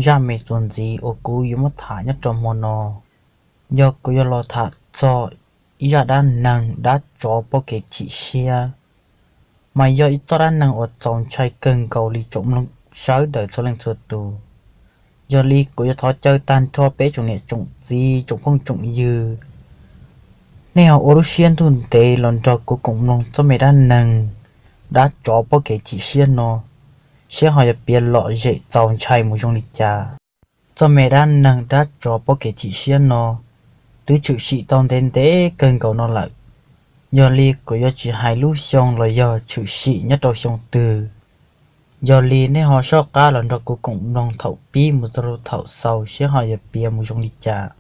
Zaj me txuas ntxiv uas kuv yuav muab tham nyob rau hmo no, yog kuv yuav los tham txog ib zaj dab neeg dab tsov pom kev chim siab, mas yog ib txoj dab neeg uas txaus ntshai kawg nkaus li tsoom mloog sawv daws txhua leej txhua tus. Yog li kuv yuav thov caw tag nrho peb tsoom niam tsoom txiv tsoom phooj tsoom ywg, nej ho ua lub siab ntuj ntev los nrog kuv koom mloog txoj me dab neeg dab tsov pom kev chim siab no, seb ho yuav piav lom zem txaus ntshai mus zoo li cas. Txoj me dab neeg dab tsov pom kev chim siab no twb tshwm sim tau ntev ntev kawg nkaus no lawm, yog li kuv yuav tsis hais lub xyoo los yog tshwm sim nyob rau xyoo twg. Yog li nej ho soj qab los nrog kuv koom mloog thaum pib mus txog rau thaum xaus seb ho yuav piav mus zoo li cas.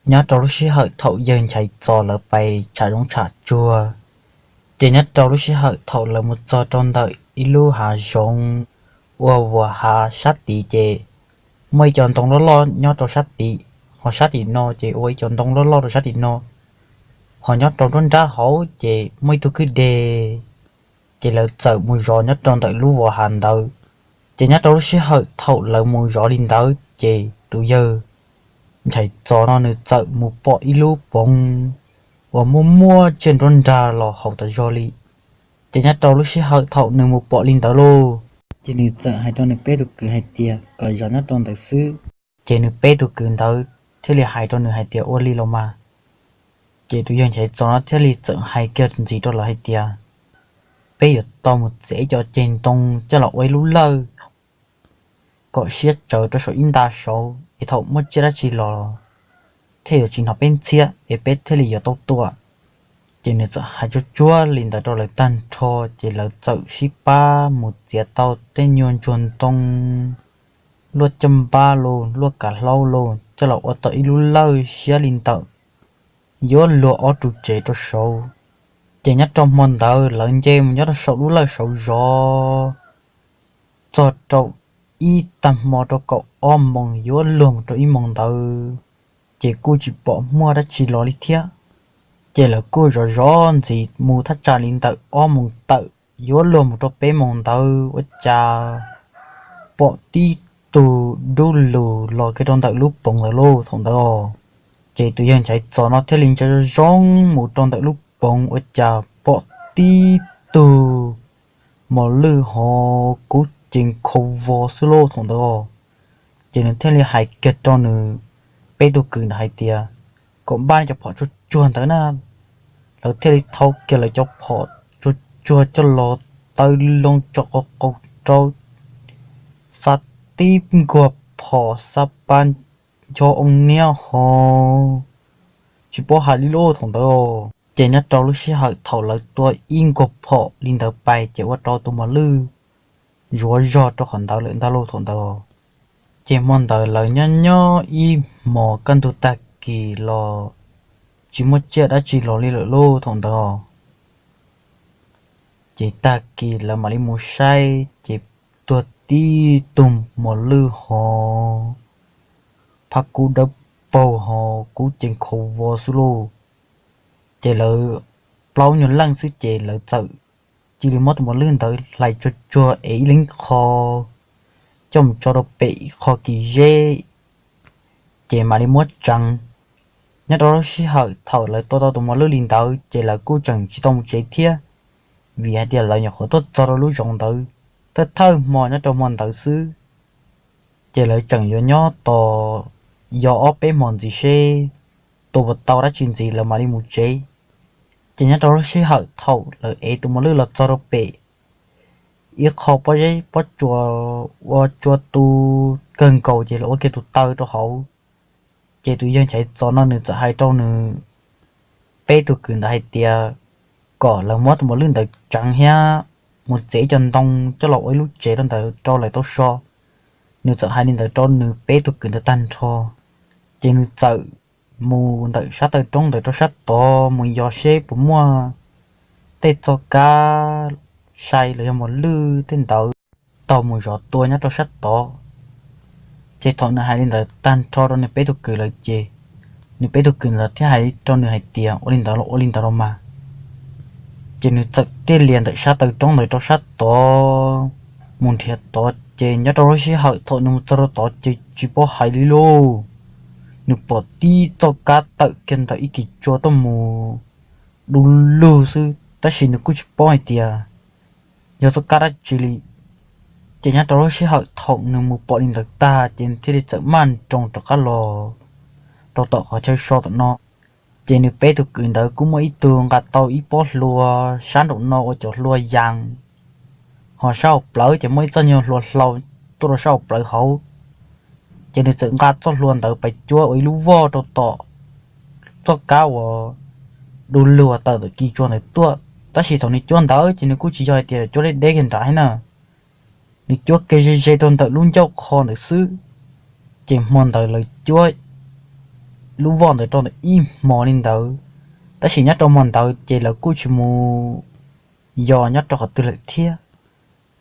Nyob rau lub sij hawm thaum yawg Nchaiv Txos lawv pais tsham zoov tsham tsuag, ces nyob rau lub sij hawm thaum lawv mus txog rau ntawm ib lub hav zoov uas vuas hav sab tid ces muaj ib co ntoo loj loj nyob rau sab tid, ho sab tim no ces ua ib co ntoo loj loj rau sab tim no, ho nyob rau nruab nrab hauv ces muaj ib tug kwj deg, ces lawv txawm mus zov nyob rau ntawm lub vuas hav ntawd. Ces nyob rau lub sij hawm thaum lawv mus zov li ntawd ces tus yawg Nchaiv Txos no nws txawm mus pom ib lub poov uas muaj muaj tsiaj nruab nrag los haus tas zog li. Ces nyob rau lub sij hawm thaum nws mus pom li ntawd lauj, ces nws txawm hais rau nws peb tug kwv hais tias kom zov nyob rau ntawd xwb. Ces nws peb tug kwv ntawd thiaj li hais rau nws hais tias ua li los mas. Ces tus yawg Nchaiv Txos no thiaj li txawm hais kiag ntxiv rau lawv hais tias peb yuav tau mus txiav ib co ceg ntoo coj los ua ib lub lawj kom siab tsawv rau saum ib nta saud es thaum muaj tsiaj dab tsi los thiaj yuav tsis hnov peb ntxhiab es peb thiaj li yuav tau tua. Ces nws txawm hais tsuag tsuag li ntawd rau lawv tag nrho, ces lawv txawm sib pab mus txiav tau tej nyuag ntsuag ntoo, luaj caj npab los luaj kav hlaub los coj los ua tau ib lub lawj siab li ntawm yuav luag ob ru tsev rau saud. Ces nyob rau hmo ntawd lawv nce mus nyob rau saum lub lawj saud zov txog rau ib tag hmo rau kaum ob moos yuav luag mus rau ib moos ntawd, ces kuj tsis pom muaj dab tsi los li thiab. Ces lawv kuj zov zov ntxiv mus thaj tsam li ntawm ob moos tawm yuav luag mus rau peb moos ntawd ua cas pom tib tug dub lug los kiag rau ntawm lub poov ntawd lauj thaum ntawd. Ces tus yawg Nchaiv Txos no thiaj li ntsia zoo zoo mus rau ntawm lub poov ua cas pom tib tug mos lwj ho kub ces nkhaus vos xwb lauj thaum ntawd. Ces nws thiaj li hais kiag rau nws peb tug kwv ntawd hais tias kom npaj nej cov phom tsuag tsuag ntawd na. Lawv thiaj li thau kiag lawv cov phom tsuag tsuag coj los taw loo tso qau qau rau, xa tib nkuag phom xa pa ncho oo niab ho tsis paub hais li lauj thaum ntawd. Ces nyob rau lub sij hawm thaum lawv tua ib nkuag phom li ntawd pais ces ua rau tus mos lwj zuav zog rau qhov ntawd lawm ntag lauj thaum ntawd. Ces hmo ntawd lawv nyob nyob ib hmos kaj ntug tag kis los tsis muaj tsiaj dab tsi los li lawm lauj thaum ntawd. Ces tag kis lawv mam li mus saib ces tuag tib tug mos lwj ho phab kub dawb paug ho kub ces nkhaus vos xwb lauj. Ces lawv plaub nyuag leej xwb ces lawv txawm cia li muab tus mos lwj ntawd hlais tsuag tsuag es ib leeg qho coj mus tso rau pem ib qho kis zeb, ces mam li muab tseev. Nyob rau lub sij hawm thaum lawv tua tau tus mos lwj li ntawd ces lawv kuj tseem tsis tau mus tsev thiab, vim hais tias lawv nyuam qhuav tuaj txog rau lub zoov ntawd thawj thawj hmo nyob rau hmo ntawd xwb. Ces lawv tseem yuav nyob tos yog ob peb hmo ntxiv seb tua puas tau dab tsi ntxiv lawv mam li mus tsev. Ces nyob rau lub sij hawm thaum lawv ev tus mos lwj los txog rau pem ib qho pob zeb pob tsuas ua tsua tu kawg nkaus ces lawv ua kiag tus taw rau hauv. Ces tus yawg Nchaiv Txos no nws txawm hais rau nws peb tug kwv ntawd hais tias kom lawv muab tus mos lwj ntawd tseev thiab mus txiav ib co ntoo coj los ua ib lub tsev rau ntawd rau lawv tau so. Nws txawm hais li ntawd rau nws peb tug kwv ntawd tag nrho, ces nws txawm mus ntawm sab taw roob ntawd rau sab tod mus yos seb puas muaj tej txoj kab sai los yog mos lwj tej ntawd tau mus zov tua nyob rau sab tod. Ces thaum nws hais li ntawd tag nrho rau nws peb tug kwv lawm ces nws peb tug kwv ntawd thiaj hais rau nws hais tias ua li ntawd los ua li ntawd los mas. Ces nws txawm tij lias ntawm sab taw roob ntawd rau sab tod mus nrhiav tod ces nyob rau lub sij hawm thaum nws mus txog rau tod ces tsis paub hais li lauj, nws pom tib txoj kab tawm kiag ntawm ib kis tsua tuaj mus du lug xwb tab sis nws kuj tsis paub hais tias yog txoj kab dab tsi li. Ces nyob rau lub sij hawm thaum nws mus pom li ntawd tag ces nws thiaj li txawm maj nroos rov qab los rau tom qhov chaw so tom no. Ces nws peb tus kwv ntawd kuj muaj ib tug nqa tau ib pob hlua sab nraum no ua cov hlua yas, ho sab hauv plawv ces muaj ib txoj nyuag hlua hlau tuaj rau sab hauv plawv hauv. Ces nws txawm nqa txoj hlua ntawd pais cuab ua ib lub voj rau tom txoj kab uas du lug uas tawm ntawm kis tsua ntawd tuaj tab sis thaum nws cuab ntawd ces nws kuj tsis yog hais tias cuab deb deb kiag nrad thiab na, nws cuab kiag ze ze rau ntawm lub ncauj qho ntawd xwb. Ces hmo ntawd lawv cuab lub voj ntawd rau ntawm ib hmos li ntawd, tab sis nyob rau hmo ntawd ces lawv kuj tsis mus yos nyob rau qhov twg lawm thiab.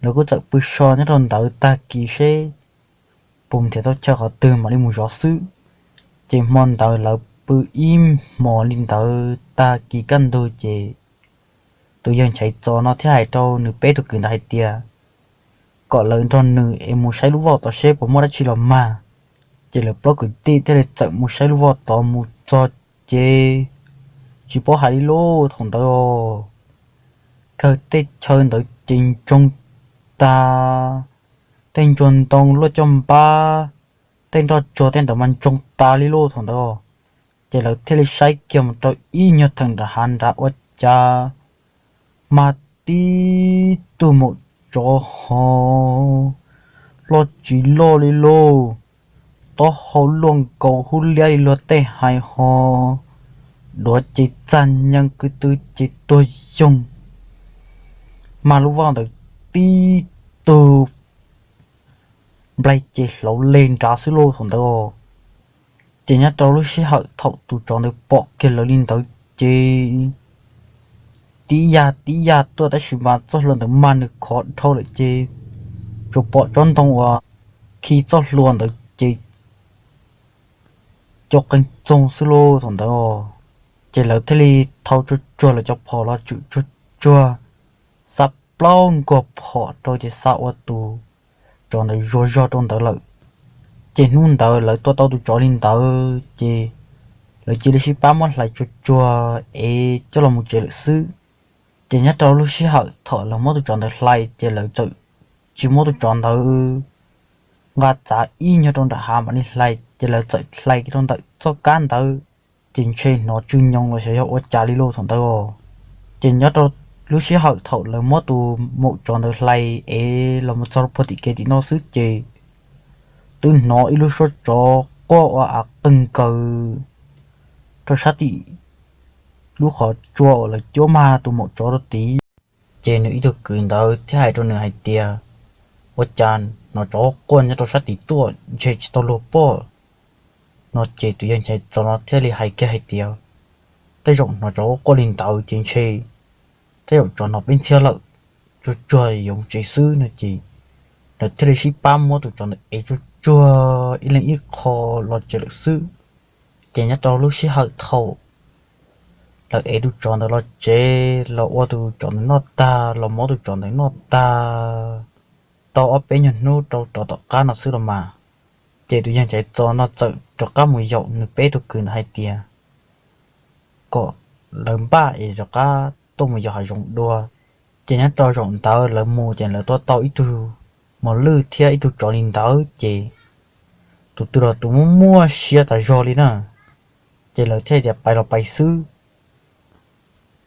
Lawv kuj txawm pw so nyob rau ntawd tag kis seb puas nrhiav tau chaw qhov twg mam li mus zov xwb. Ces hmo ntawd lawv pw ib hmos li ntawd tag kis kaj ntug ces tus yawg Nchaiv Txos no thiaj hais rau nws peb tus kwv ntawd hais tias kom lawv nrog nws es mus saib lub voj tod seb puas muaj dab tsi los mag. Ces lawv plaub kwv tij thiaj li txawm mus saib lub voj tod mus txog ces tsis paub hais li lauj thaum ntawd, kawg tej chaw ntawd ces ntsoog tag, tej ntsuag ntoo luaj coj npab, tej nroj tsuag tej ntawd mas ntsoog tas li lauj thaum ntawd. Ces lawv thiaj li saib kiag mus rau ib nyuag theem nram hav nrad ua cas mas tib tug maum tsov ho loj tsis loj li lauj, taub hau luaj nkaus hub liab li luag tej hais ho, duav ces txag nyees kwv tw ces tuag yoog, mas lub voj ntawd tib tug nplaig ces hlauv leg nrad xwb lauj thaum ntawd. Ces nyob rau lub sij hawm thaum tus tsov ntawd pom kiag lawv li ntawd ces tib yag tib yag tuaj tab sis mas txoj hlua ntawd mas nws khov dhau lawm ces tsuas pom tsob ntoo uas khi txoj hlua ntawd ces co qees txoog xwb lauj thaum ntawd. Ces lawv thiaj li thau tsuag tsuag lawv cov phom los tswm tsuag tsuag, xa plaub nkuag phom rau ces xa ua tus tsov ntawd zuag zog rau ntawd lawm. Ces hnub ntawd lawv tua tau tus tsov li ntawd ces lawv cia li sib pab muab hlais tsuag tsuag es coj los mus tsev lawm xwb. Ces nyob rau lub sij hawm thaum lawv muab tus tsov ntawd hlais ces lawv txawm tsis muab tus tsov ntawd nqa txav ib nyuag rau nram hav mam li hlais, ces lawv txawm hlais rau ntawm txoj kab ntawd, ces ntshe hnov tsw nyoos los xyov yog ua cas li lauj thaum ntawd. Ces nyob rau lub sij hawm thaum lawv muab tus maum tsov ntawd hlais es los mus txog rau puag tim kev tim no xwb ces twb hnov ib lub suab tsov quaj ua av qeeg nkaws rau sab tim lub qhov tsua uas lawv cuab mag tus maum tsov rau tid. Ces nws ib tug kwv ntawd thiaj hais rau nws hais tias, ua cas hnov tsov quaj nyob rau sab tid tuaj ntshe tsis tau luag poj no. Ces tus yawg Nchaiv Txos no thiaj li hais kiag hais tias, tej zaum hnov tsov quaj li ntawd ces ntshe tej zaum tsov hnov peb ntxhiab lawm, tsuag tsuag yuav mus tsev xwb no ces lawv thiaj li sib pab muab tus tsov ntawd ev tsuag tsuag ib leeg ib qho los tsev lawm xwb. Ces nyob rau lub sij hawm thaum lawv ev tus tsov ntawd los tsev los ua tus tsov ntawd noj tag los muab tus tsov ntawd noj tag tau ob peb nyuag hnub rau rov tom qab no xwb los mas, ces tus yawg Nchaiv Txos no txawm rov qab mus yaum nws peb tug kwv ntawd hais tias kom lawv npaj es rov qab tuaj mus yos hav zoov dua. Ces nyob rau zaum ntawd lawv mus ces lawv tua tau ib tug mos lwj thiab ib tug tsov li ntawd ces tus twg los tus muaj muaj siab tas zog li na. Ces lawv thiaj tias pais los pais xwb,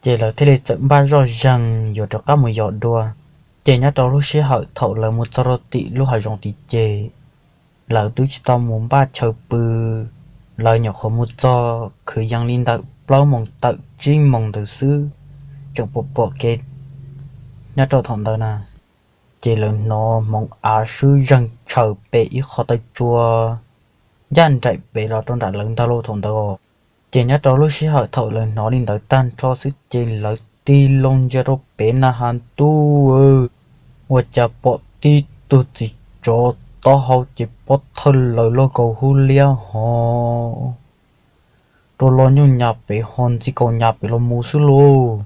ces lawv thiaj li txawm npaj zoj zeeg yuav rov qab mus yos dua. Ces nyob rau lub sij hawm thaum lawv mus txog rau tim lub hav zoov tid ces lawv twb tsis tau mus npaj chaw pw, lawv nyuam qhuav mus txog kwv yees li ntawm plaub moos tawm tsib moos ntawd xwb, tseem pom pom kev nyob rau thaum ntawd na. Ces lawv hnov hmoov av swb zeeg tshaws pem ib qho taw tsua ncaj nraim pem los rau nram lawv ntag lauj thaum ntawd. Ces nyob rau lub sij hawm thaum lawv hnov li ntawd tag nrho xwb ces lawv tig loo ntsia rau pem na has ntuj, ua cas pom tib tug txiv tsov taub hau ces pob thawj lawm loj nkaus hub liab ho rau los nyuj nyas pem ho ntxi kaus nyas pem los mus xwb lauj.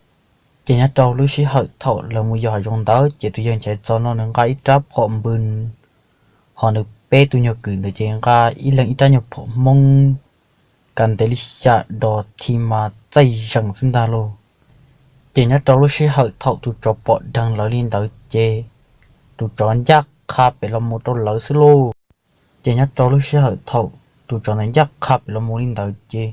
Ces nyob rau lub sij hawm thaum lawv mus yos hav zoov ntawd ces tus yawg Nchaiv Txos no nws nqa ib rab phom npws, ho nws peb tus nyuag kwv ntawd ces nqa ib leeg ib rab nyuag phom Hmoob, ka ntev li xya dos thi mas txaij zees xwb ntag lauj. Ces nyob rau lub sij hawm thaum tus tsov pom dheev lawv li ntawd ces tus tsov ncaj qha pem los mus rau lawv xwb lauj. Ces nyob rau lub sij hawm thaum tus tsov ntawd ncaj qha pem los mus li ntawd ces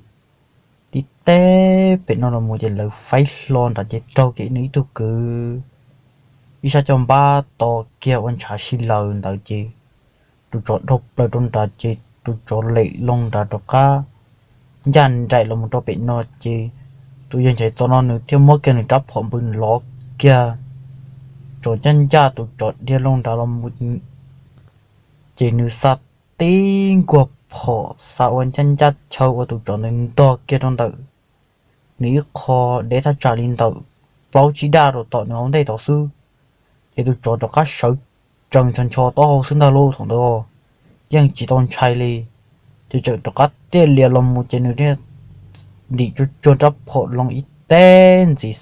tib teb pem no los mus ces lawv faib hlo nrad ces raug kiag nws ib tug kwv ib sab caj npab to kiag ua ntshav si laws ntawd ces tus tsov dhau plaws rau nrad ces tus tsov lem loo nrad rov qab ncaj nraim los mus rau pem no ces tus yawg Nchaiv Txos no nws thiaj muab kiag nws rab phom npws lov kiag, tsov ncaj ncaj tus tsov dhia loo nrad los mus ces nws xa tib nkuag phom xa ua ncaj ncaj chaw ua tus tsov ntawd ntog kiag rau ntawm nws ib qho deb thaj tsam li ntawm plaub tsib daj rau tom nws hauv ntej tod xwb. Ces tus tsov rov qab sawv tsees ncho ncho taub hau xwb ntag lauj thaum ntawd, yeej tsis tau ntshai li. Ces tseem rov qab tiaj lias los mus ces nws thiaj ntim tsuag tsuag rab phom loo ib teb ntxiv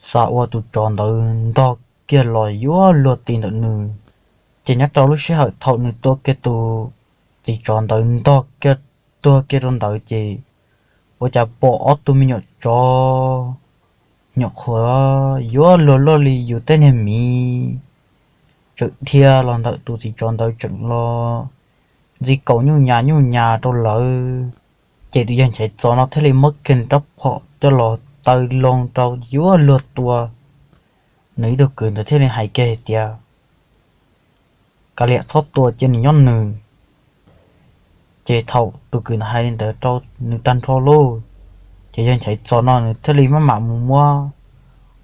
xa ua tus tsov ntawd ntog kiag los yuav luag ti ntawm nws. Ces nyob rau lub sij hawm thaum nws tua kiag tus txiv tsov ntawd ntog kiag tuag kiag rau ntawd ces ua cas pom ob tug me nyuam tsov nyuam qhuav yuav luag luaj li yus tej niag miv tseem dhia los ntawm tus txiv tsov ntawd tseem los ntxi kaus nyuj nyas nyuj nyas rau lawv. Ces tus yawg Nchaiv Txos no thiaj li muab kiag nws rab phom coj los taw loo rau yuav luag tua. Nws ib tug kwv ntawd thiaj li hais kiag hais tias, Kav liam, txhob tua, cia nws nyob nws. Ces thaum tus kwv ntawd hais li ntawd rau nws tag nrho lauj, ces yawg Nchaiv Txos no nws thiaj li maj mam mus muab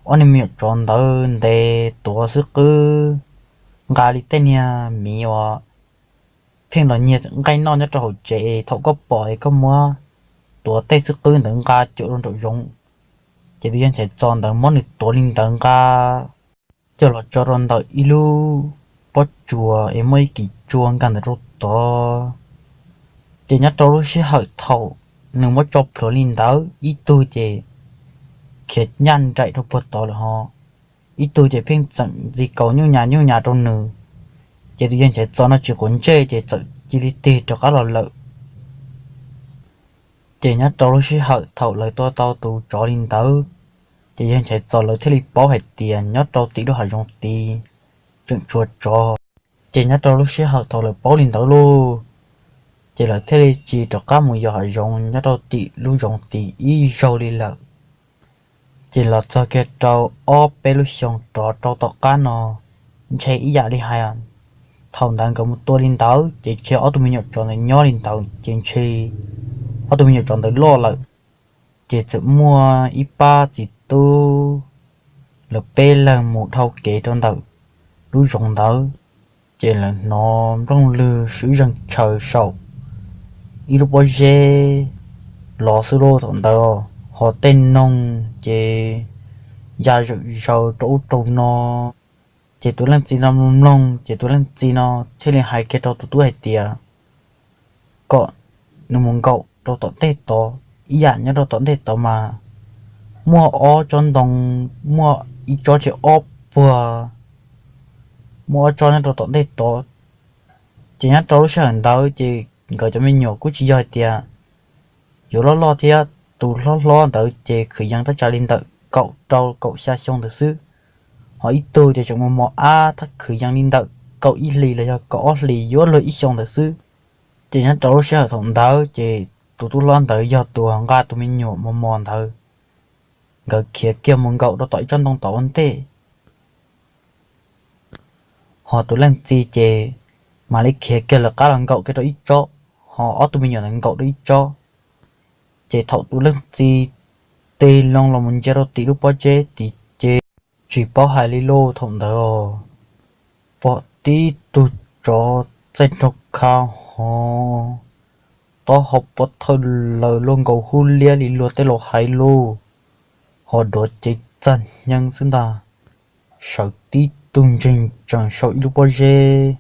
ob niag me nyuam tsov ntawd ntes tuav xwb qwb, nqa li tej niag miv uas pheej los nyiag nqaij noj nyob rau hauv tsev es thaum koj pom es koj muab tuav tej xwb qwb ntawd nqa cuam rau nraum zoov. Ces tus yawg Nchaiv Txos ntawd muab nws tuav li ntawd nqa coj los tso rau ntawm ib lub pob tsuas es muaj ib kis tsua nkag ntawd rau tod. Ces nyob rau lub sij hawm thaum nws muab tso plhuav li ntawd, ib tug ces khiav ncaj nraim rau puag tod lawm ho ib tug ces pheej tseem ntxi kaus nyuj nyas nyuj nyas rau nws. Ces tus yawg Nchaiv Txos no tsis quav ntsej ces txawm cia li tig rov qab los lawm. Ces nyob rau lub sij hawm thaum lawv tua tau tus tsov li ntawd, ces yawg Nchaiv Txos lawv thiaj li paub hais tias nyob rau tim lub hav zoov tid tseem tshuav tsov. Ces nyob rau lub sij hawm thaum lawv paub li ntawd lauj, ces lawv thiaj li tsis rov qab mus yos hav zoov nyob rau tim lub zoov tid ib zaug li lawm. Ces los txog kiag rau ob peb lub xyoo rov rau tom qab no, ntshe ib yam li hais thaum ntawd nkawd mus tua li ntawd ces ntshe ob tug me nyuam tsov ntawd nyob li ntawd ces ntshe ob tug me nyuam tsov ntawd loj lawm. Ces txawm muaj ib pab txiv tub, lawv peb leeg mus dhau kev rau ntawm lub zoov ntawd, ces lawv hnov nplooj lwg swb zeeg tshaws saum ib lub pob zeb los xwb lauj thaum ntawd, ho tej noog ces ya zawm zaws rau ub rau no. Ces tus leej txiv no mloog mloog ces tus leej txiv no thiaj li hais kiag rau tus tub hais tias kom nws mus nkaum rau tom ntej tod, ib yam nyob rau tom ntej tod mas muaj ob tsob ntoo, muaj ib tsob tsis ob puag, muaj ob tsob nyob rau tom ntej tod. Ces nyob rau lub sij hawm ntawd ces nkawd cov me nyuam kuj tsis yog hais tias yuav loj loj thiab, tus hlob hlob ntawd ces kwv yees thaj tsam li ntawm kaum rau kaum xya xyoo ntawd xwb, ho ib tug ces tseem mos mos ab thaj kwv yees li ntawm kaum ib hlis los yog kaum ob hlis yuav luag ib xyoo ntawd xwb. Ces nyob rau lub sij hawm thaum ntawd ces tus tub hlob ntawd yog tus nqa tus me nyuam mos mos ntawd, nkawd khiav kiag mus nkaum rau tom ib tsob ntoo tom ua ntej. Ho tus leej txiv ces mam li khiav kiag lawv qab los nkaum kiag rau ib tsob, ho ob tug me nyuam ntawd nkaum rau ib tsob. Ces thaum tus leej txiv tig loo los mus ntsia rau tim lub pob zeb tid ces tsis paub hais li lauj thaum ntawd pom tib tug tsov txaij nraug kha ho taub hau pob thawj laws luaj nkaus hub liab li luag tej laus hais lauj, ho duav cev txag hneev xwb ntag, sawv tib tug ntseeg tsees saum ib lub pob zeb,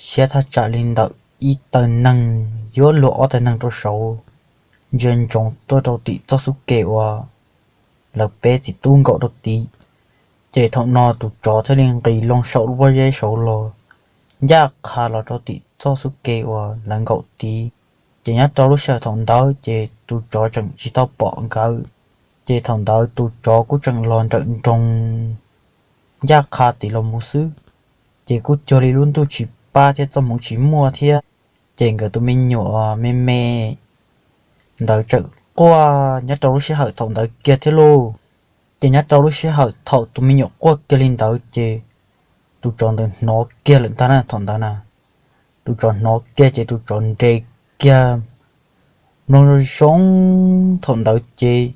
siab thaj tsam li ntawm ib tawm neeg yuav luag ob tawm neeg rau saud, ntsia ntsoov tuaj rau tim txoj xub ke uas lawv peb txiv tub nkaum rau tid. Ces thaum no tus tsov thiaj li nqis loo saum lub pob zeb saud los, ncaj qha los rau tim txoj xub ke uas lawv nkaum tid. Ces nyob rau lub sij hawm thaum ntawd ces tus tsov tseem tsis tau pom nkawd, ces thaum ntawd tus tsov kuj tseem los nrawm nroos ncaj qha tid los mus xwb. Ces kuj cuag li lub ntuj tsis pab thiab txoj hmoov tsis muaj thiab, ces nkawd tus me nyuam me me ntawd tseem quaj nyob rau lub sij hawm thaum ntawd kiag thiab lauj. Ces nyob rau lub sij hawm thaum tus me nyuam quaj kiag li ntawd ces tus tsov ntawd hnov kiag lawm ntag na thaum ntawd na. Tus tsov hnov kiag ces tus tsov nres kiag mloog zoo zoo. Thaum ntawd ces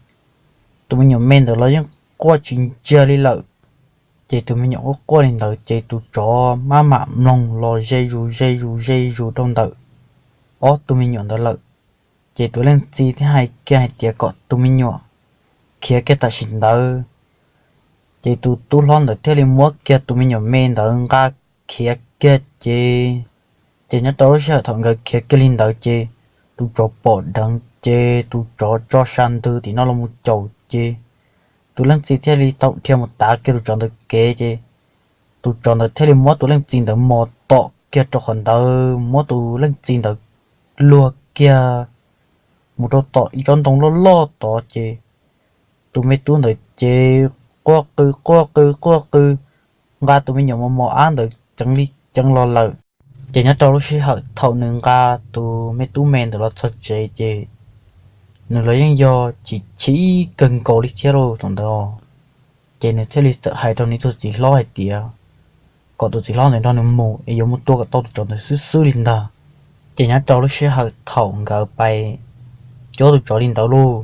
tus me nyuam me ntawd los yeej quaj tsis ntsiag li lawm. Ces tus me nyuam quaj quaj li ntawd ces tus tsov maj mam mloog los ze zus ze zus ze zus rau ntawm ob tug me nyuam ntawd lawm. Ces tus leej txiv thiaj hais kiag hais tias kom tus me nyuam khiav kiag tam sim ntawd. Ces tus tub hlob ntawd thiaj li muab kiag tus me nyuam me ntawd nqa khiav kiag ces, ces nyob rau lub sij hawm thaum nkawd khiav kiag li ntawd ces tus tsov pom dheev ces tus tsov tso sa ntws tim no los mus caum ces tus leej txiv thiaj li tau dhia mus tav kiag tus tsov ntawd kev ces tus tsov ntawd thiaj li muab tus leej txiv ntawd mos tom kiag rau qhov ntawd, muab tus leej txiv ntawd luag kiag mus rau tom ib tsob ntoo loj loj tod ces tus me tub ntawd ces quaj qw quaj qw quaj qw, nqa tus me nyuam mos mos ab ntawd ceev li ceev los lawm. Ces nyob rau lub sij hawm thaum nws nqa tus me tub me ntawd los txog tsev ces nws los yeej yog chim chim kawg nkaus li thiab lauj thaum ntawd. Ces nws thiaj li txawm hais rau nws tus txiv hlob hais tias kom tus txiv hlob ntawd nrog nws mus es yuav mus tua kom tau tus tsov ntawd xwb xwb li ntag. Ces nyob rau lub sij hawm thaum nkawd pais cuab tus tsov li ntawd lauj,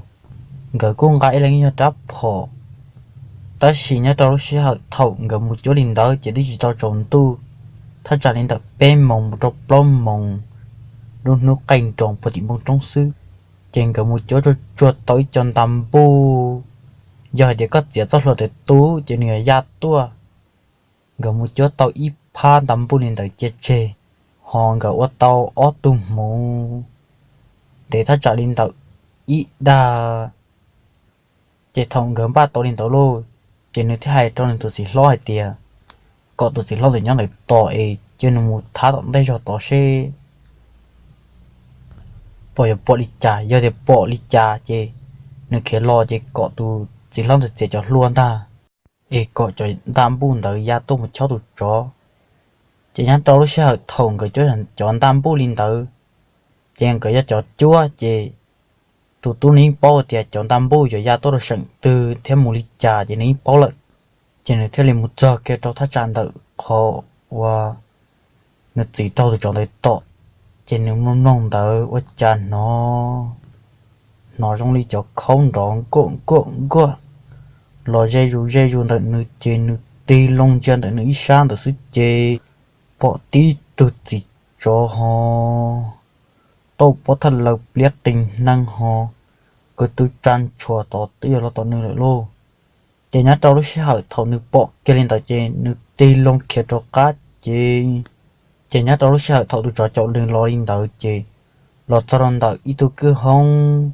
nkawd kuj nqa ib leeg ib nyuag rab phom. Tab sis nyob rau lub sij hawm thaum nkawd mus cuab li ntawd ces twb tsis tau tsaus ntuj, thaj tsam li ntawm peb moos mus rau plaub moos lub hnub qaij nroos puag tim npoo roob xwb. Ces nkawd mus cuab tsuag tsuag tau ib co nta npuj, yog hais tias koj txiav txoj hlua ntawd tu ces nws yuav ya tuaj. Nkawd mus cuab tau ib phab nta npuj li ntawd cia tseg, ho nkawd ua tau ob tug hmuv ntev thaj tsam li ntawm ib dag. Ces thaum nkawd npaj tau li ntawd lauj, ces nws thiaj hais rau nws tus txiv hlob hais tias kom tus txiv hlob ntawd nyob ntawd tos es cia nws mus thab tom ntej zog tod seb pom yuav pom li cas, yog tias pom li cas ces nws khiav los ces kom tus txiv hlob ntawd txiav cov hlua ntag, es kom cov nta npuj ntawd ya tuaj mus chob tus tsov. Ces nyob rau lub sij hawm thaum nkawd cuab cov nta npuj li ntawd, ces nkawd yog cov cuab ces tus tub nws yeej paub tias cov nta npuj yuav ya tuaj rau seem twg thiab mus li cas ces nws yeej paub lawm. Ces nws thiaj li mus txog kiag rau thaj tsam ntawm qhov uas nws txiv raug tus tsov ntawd tom, ces nws mloog mloog ntawd ua cas hnov, hnov zoo li cov khaub nrov nkuaj nkuaj nkuaj los ze zus ze zus ntawm nws, ces nws tig loo ntsia ntawm nws ib sab ntawd xwb ces pom tib tug txiv tsov ho tau pob thawj laws pliab qis hneev ho, kwv tw tsa ntshuas tod twb yuav los tom nws lawm lauj. Ces nyob rau lub sij hawm thaum nws pom kiag li ntawd ces nws tig loo khiav rov qab ces, ces nyob rau lub sij hawm thaum tus tsov caum nws los li ntawd ces los txog rau ntawm ib tug kwj hoob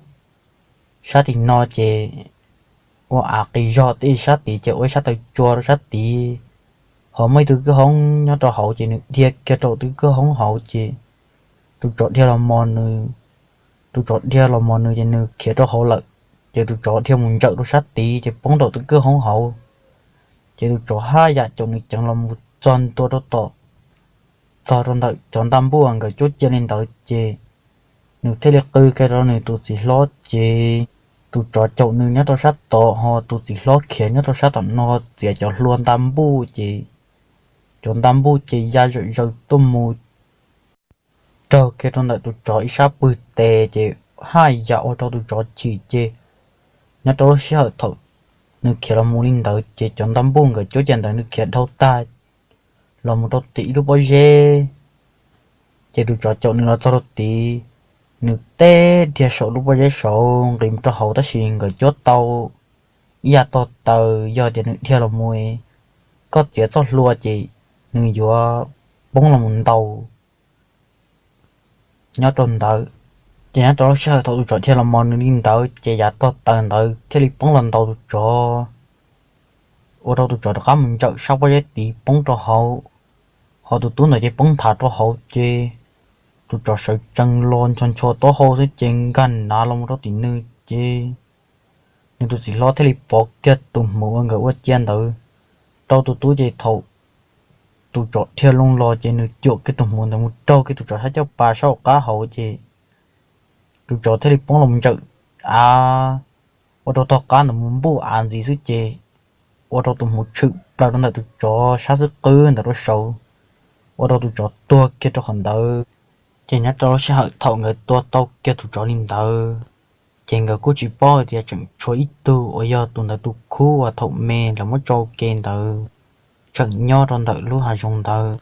sab tim no ces ua av qis zog, tej sab tid ces ua ib sab taw tsua rau sab tid, ho muaj ib tug kwj hoob nyob rau hauv ces nws dhia kiag rau tus kwj hoob hauv ces tus tsov dhia los mos nws, tus tsov dhia los mos nws ces nws khiav rau hauv lawm. Ces tus tsov dhia mus ntsawm rau sab tid ces poob rau tus kwj hoob hauv, ces tus tsov haj yam caum nws ceev los mus txog ntua rau tom, txog rau ntawm cov nta npuj uas nkawd cuab cia li ntawd ces nws thiaj li qw kiag rau nws tus txiv hlob ces tus tsov caum nws nyob rau sab tod ho tus txiv hlob khiav nyob rau sab tom no txiav cov hlua nta npuj ces cov nta npuj ces ya zawm zaws tuaj mus raug kiag rau ntawm tus tsov ib sab pwg tes ces haj yam ua rau tus tsov chim ces nyob rau lub sij hawm thaum nws khiav los mus li ntawd ces cov nta npuj nkawd cuab cia ntawd nws khiav dhau tag los mus rau tim ib lub pob zeb. Ces tus tsov caum nws los txog rau tid, nws teb dhia saum lub pob zeb saud nqis mus rau hauv tab sis nkawd cuab tau ib yav tog taws, yog tias nws dhia los mus, koj txiav txoj hlua ces nws yuav poob los mus ntaus nyob rau ntawd. Ces nyob rau lub sij hawm thaum tus tsov dhia los mos nws li ntawd ces yav tog taws ntawd thiaj li poob los ntaus tus tsov, ua rau tus tsov rov qab mus ntsawm sab pob zeb tid poob rau hauv, ho tus tub ntawd ces poob nthav rau hauv ces tus tsov sawv tsees los ncho ncho taub hau xwb ces nkag nav los mus rau tim nws ces nws tus txiv hlob thiaj li pov kiag tus hmuv uas nkawd ua cia ntawd rau tus tub ces thaum tus tsov dhia loo los ces nws cuam kiag tus hmuv ntawd mus raug kiag tus tsov sab caj pas sab hauv qab hauv ces tus tsov thiaj li poob los ntsawm av, ua rau tog qab ntawd mus npuj av ntxiv xwb ces ua rau tus hmuv tshwm plaws rau ntawm tus tsov sab xwb qwb ntawd rau saud, ua rau tus tsov tuag kiag rau qhov ntawd. Ces nyob rau lub sij hawm thaum nkawd tua tau kiag tus tsov li ntawd, ces nkawd kuj tsis paub hais tias tseem tshuav ib tug uas yog tus ntawd tus khub uas thaum me lawv muab tso ke ntawd tseem nyob rau ntawm lub hav zoov ntawd.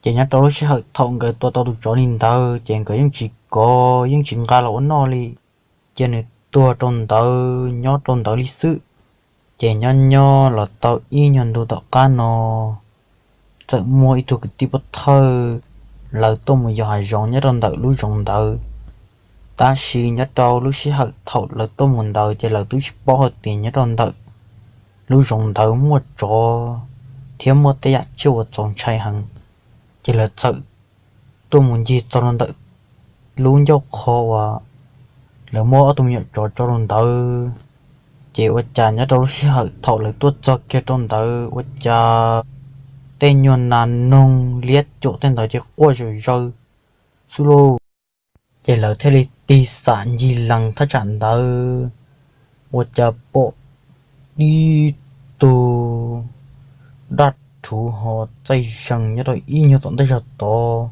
Ces nyob rau lub sij hawm thaum nkawd tua tau tus tsov li ntawd ces nkawd yeej tsis kov yeej tsis nqa los ua noj li, cia nws tuag rau ntawd nyob rau ntawd li xwb. Ces nyob nyob los tau ib nyuag ntu tom qab no txawm muaj ib tug kwv tij pov thawj lawv tuaj mus yos hav zoov nyob rau ntawm lub zoov ntawd. Tab sis nyob rau lub sij hawm thaum lawv tuaj mus ntawd ces lawv twb tsis paub hais tias nyob rau ntawm lub zoov ntawd muaj tsov thiab muaj tej yam tsiaj uas txaus ntshai heev. Ces lawv txawm tuaj mus ncig txog rau ntawm lub ncauj qhov uas lawv muab ob tug me nyuam tsov tso rau ntawd. Ces ua cas nyob rau lub sij hawm thaum lawv tuaj txog kiag rau ntawd ua cas tej nyuag nas noog liab cuam tej ntawd ces quaj zom zaws xwb lauj. Ces lawv thiaj li tig xam ncig lees thaj tsam ntawd ua cas pom ib tug daj rhuv ho txaij zees nyob rau ib nyuag tom ntej zog tod.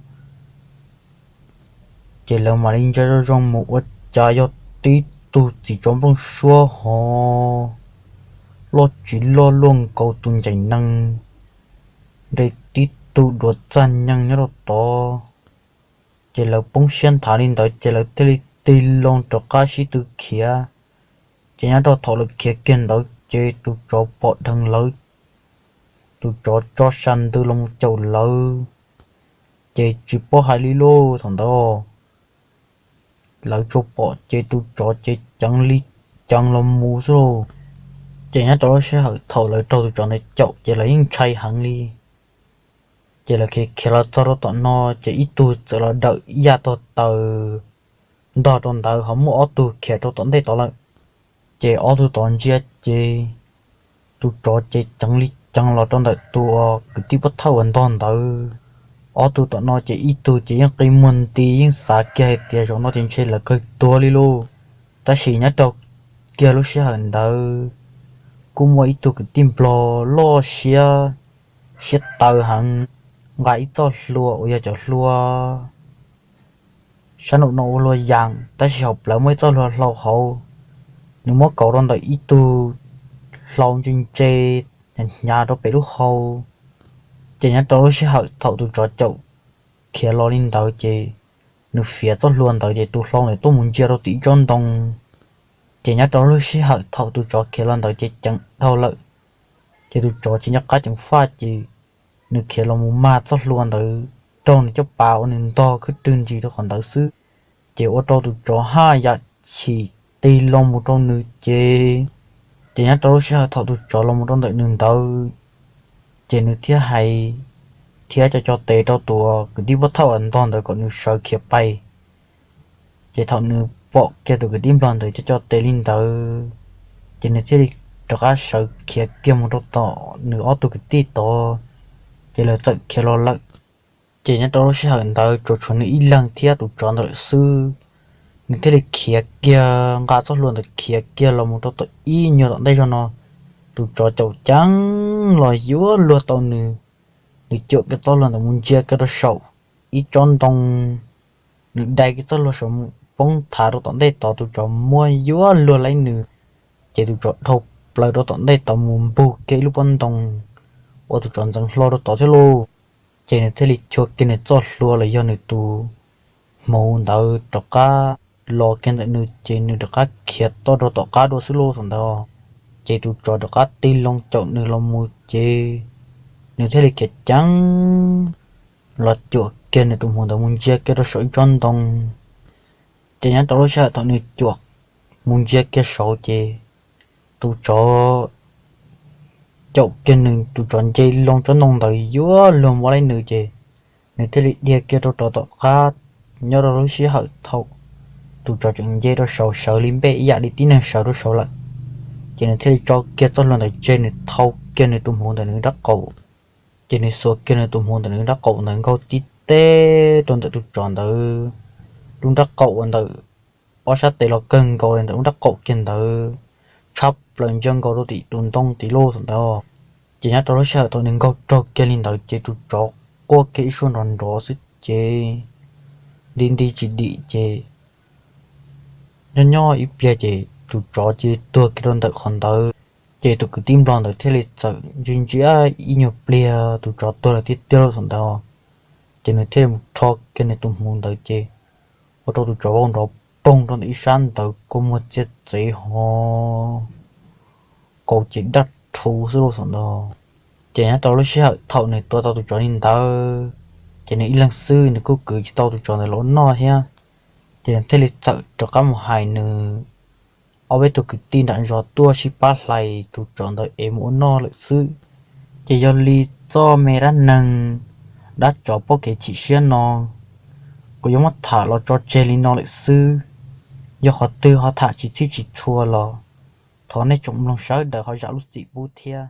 Ces lawv mam li ntsia zoo zoo mus ua cas yog tib tug txiv tsov nplooj suab ho loj tsis loj luaj nkaus tus ncaim nees, nres tib tug duav txag nyeeg nyob rau tod. Ces lawv poob siab nthav li ntawd ces lawv thiaj li tig loo rov qab sib tw khiav. Ces nyob rau thaum lawv khiav kiag ntawd ces tus tsov pom dheev lawv, tus tsov tso sa ntws los mus caum lawv. Ces tsis paub hais li lauj, thaum ntawd lawv tsuas pom ces tus tsov ces ceev li ceev los mus xwb lauj. Ces nyob rau lub sij hawm thaum lawv raug tus tsov ntawd caum ces lawv yeej ntshai heev li. Ces lawv khiav khiav los txog rau tom no ces ib tug txawm los dawm ib yam tog taws ntog rau ntawd ho muaj ob tug khiav rau tom ntej tod lawm. Ces ob tug tod ntsia ces tus tsov ces ceev li ceev los rau ntawm tus kwv tij pov thawj uas ntog ntawd. Ob tug tom no ces ib tug ces yeej qi muag nti yeej xav kiag hais tias zaum no ces ntshe lawv kawg tuag li lauj. Tab sis nyob rau kiag lub sij hawm ntawd kuj muaj ib tug kwv tij nplog loj siab, siab tawv heev, nqa ib txoj hlua uas yog cov hlua sab nraum no ua hlua yas tab sis hauv plawv muaj ib txoj hlua hlau hauv. Nws muab kauv rau ntawm ib tug hlau ntse ntse hnyav hnyav rau pem lub hau. Ces nyob rau lub sij hawm thaum tus tsov caum khiav los li ntawd ces nws fiav txoj hlua ntawd ces tus hlau ntawd tuaj mus ntsia rau tim ib tsob ntoo. Ces nyob rau lub sij hawm thaum tus tsov khiav los ntawd ces ceev dhau lawm, ces tus tsov tsis nco qab ceev faj ces nws khiav los mus mag txoj hlua ntawd raug nws caj pas uas nws ntog khwb rwg ntsis rau qhov ntawd xwb. Ces ua rau tus tsov haj yam chim tig loo mus rau nws ces, ces nyob rau lub sij hawm thaum tus tsov los mus rau ntawm nws ntawd, ces nws thiaj hais thiab co co tes rau tus kwv tij pov thawj uas ntog ntawd kom nws sawv khiav pais. Ces thaum nws pom kiag tus kwv tij nplog ntawd co co tes li ntawd, ces nws thiaj li rov qab sawv khiav kiag mus rau tom nws ob tug kwv tij tod, ces lawv txawm khiav los lawm. Ces nyob rau lub sij hawm ntawd tsuas tshuav nws ib leeg thiab tus tsov ntawd lawm xwb. Nws thiaj li khiav kiag nqa txoj hlua ntawd khiav kiag los mus rau tom ib nyuag tom ntej zog no. Tus tsov caum ceev los yuav luag tau nws, nws cuam kiag txoj hlua ntawd mus ntsia kiag rau saum ib tsob ntoo, nws dai kiag txoj hlua saud mus poob thav rau tom ntej tod, tus tsov muab yuav luag laib nws, ces tus tsov dhau plaws rau tom ntej tod mus npug kiag ib lub pob ntoo, ua tus tsov ntxeev hlo rau tod thiab lauj. Ces nws thiaj li chua kiag nws txoj hlua los yog nws tus hmuv ntawd rov qab los kiag ntawm nws, ces nws rov qab khiav toj rau tom qab dua xwb lauj thaum ntawd. Ces tus tsov rov qab tig loo caum nws los mus ces nws thiaj li khiav ceev los cuam kiag nws tus hmuv ntawd mus ntsia kiag rau saum ib tsob ntoo. Ces nyob rau lub sij hawm thaum nws cuam mus ntsia kiag saud ces tus tsov caum kiag nws, tus tsov nce loo tsob ntoo ntawd yuav luag muab laib nws ces nws thiaj li dhia kiag rau rov tom qab. Nyob rau lub sij hawm thaum tus tsov tseem nce rau saud sawv li npej ib yam li tib neeg sawv rau saud lawm, ces nws thiaj li tso kiag txoj hlua ntawd tseg, nws thau kiag nws tus hmuv ntawm nws nrab qaum. Ces nws xuas kiag nws tus hmuv ntawm nws nrab qaum ntawd nkaug tib teg rau ntawm tus tsov ntawd lub nrab qaum uas ntawm ob sab tes los kawg nkaus li ntawm lub nrab qaum kiag ntawd, tshab plaws ntsia nkaus rau tim tus ntoo tim lub xom ntawd. Ces nyob rau lub sij hawm thaum nws nkaug raug kiag li ntawd ces tus tsov quaj kiag ib suab nrov nrov xwb ces nti nti tsis dim ces nyob nyob ib pliag ces tus tsov cia li tuag kiag rau ntawm qhov ntawd. Ces tus kwv tij nplog ntawd thiaj li txawm ntsia ntsia ib nyuag pliag tus tsov tuag lawm tiag tiag lawm xom ntawd, ces nws thiaj li mus rho kiag nws tus hmuv ntawd ces ua rau tus tsov vau nrov poog rau ntawm ib sab ntawd kua muag txiav txev ho kaus ces daj rhuv xwb lauj xom ntawd. Ces nyob rau lub sij hawm thaum nws tua tau tus tsov li ntawd, ces nws ib leeg xwb nws kuj kwv tsis tau tus tsov ntawd los ua noj thiab. Ces nws thiaj li txawm rov qab mus hais nws ob peb tug kwv tij nram zos tuaj sib pab hlais tus tsov ntawd es mus ua noj lawm xwb. Ces yog li txoj me dab neeg dab tsov poj kev chim siab no kuv yuav muab tham los tso tseg li no lawm xwb. Yog qhov twg ho tham tsis txhij tsis txhua los thov nej tsoom mloog sawv daws ho zam lub txim pub thiab.